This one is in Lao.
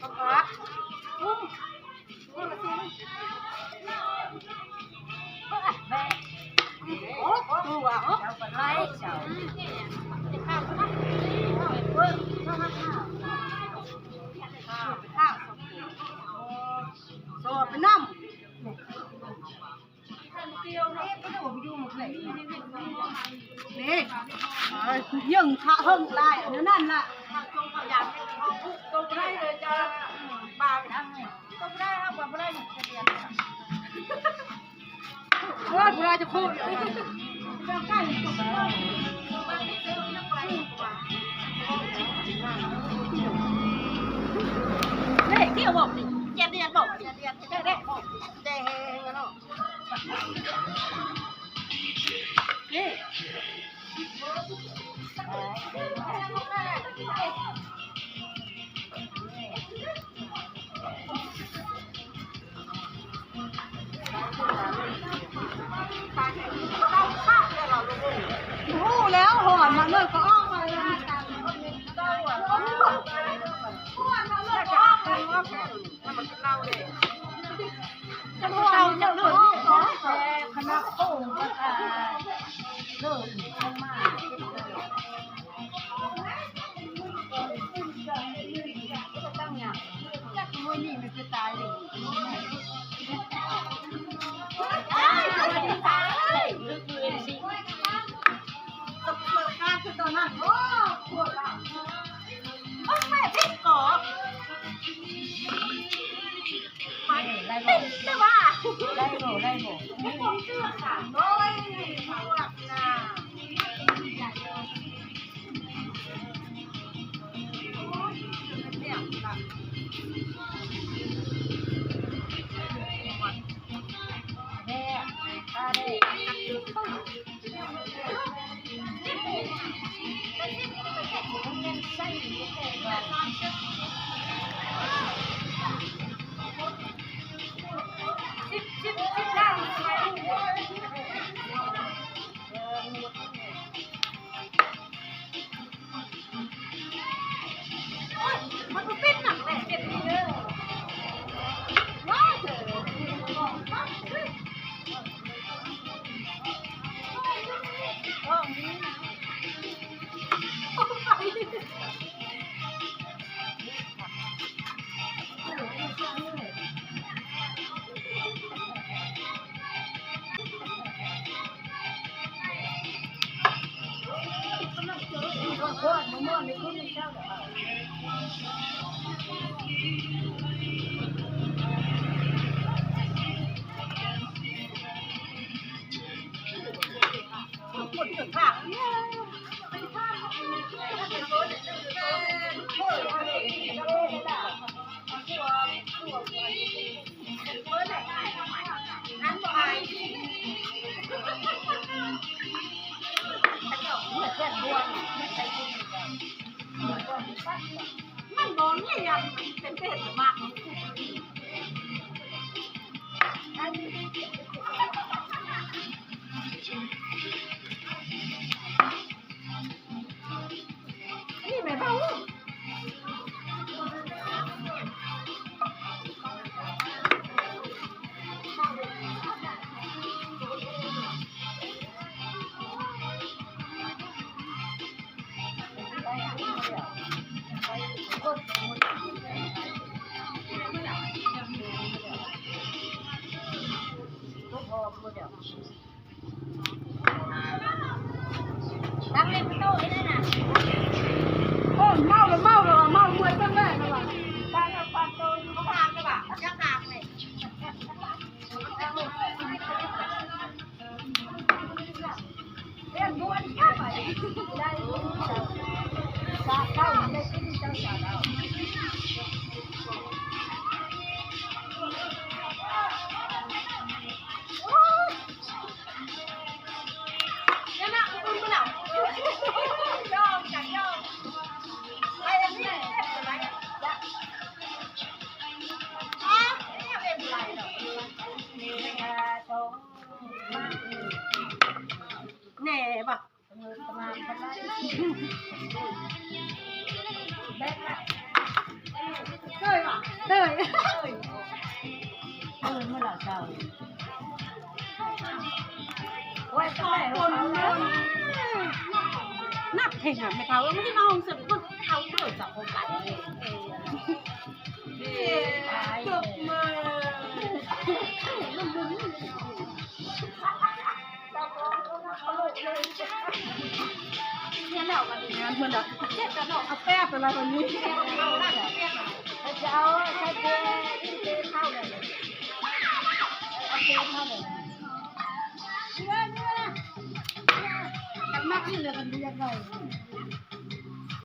ໂອ້ ໂຕ ເຈົ້າກໍໄດ້ ເຈົ້າ ຊອບໄປນຳ. ນີ້ ຍິງຂະເຫິ້ງຫຼາຍ ອັນນັ້ນລະ ຕົກໄດ້ເລີຍຈ້າ ບາດ ຕົກໄດ້ ເອົາບໍ່ໄດ້ ເອີ ເວລາຈະໂຄດ ເດ້ ດຽວບອກ ດຽວບອກ ແຈກແດ່ ແຈກແດ່ ແຈກແດ່ ຮູ້ແລ້ວ ຮ້ອນມາເລີຍ ກໍອອກໄປແລ້ວ ຮ້ອນມາເລີຍ ກໍອອກໄປ ເຈົ້າເຈົ້າເລີຍ ແຕ່ຄະນະໂຄງກໍຕາຍເລີຍ ລົງມາ ຈັກມື້ນີ້ມັນຊິຕາຍເລີຍ ສະເປີດການຄືຕອນນັ້ນ ໂອ້ ໂຄດລະ ເບິ່ງແມ່ພິດກໍ ໄດ້ບໍ່? ໄດ້ບໍ່? ໄດ້ບໍ່? ມັນບໍ່ມີຫຍັງເປັນເພດມາກ. ນີ້ແມ່ເບົາ. ໂອ້ຍ ຂອບຄຸນເດີ ໜັກແທ້ຫະແມ່ເຖົ້າ ເອີ ມັນຊິມາຫ້ອງເຊິ່ງຄົນເຖົ້າເດີ ຈັກຄົນກັນ ເອີ ຈົບມາ ງານເພິ່ນລະ ເຈັບກັນເນາະ ເອົາແປບໄປລະບັດນີ້ ເອົາ ໃສ່ເປ ເປເຂົ້າເລີຍ ເອົາເປເຂົ້າເລີຍ ກັນມັກນີ້ເລີຍ ກັນບໍ່ຢາກໄດ້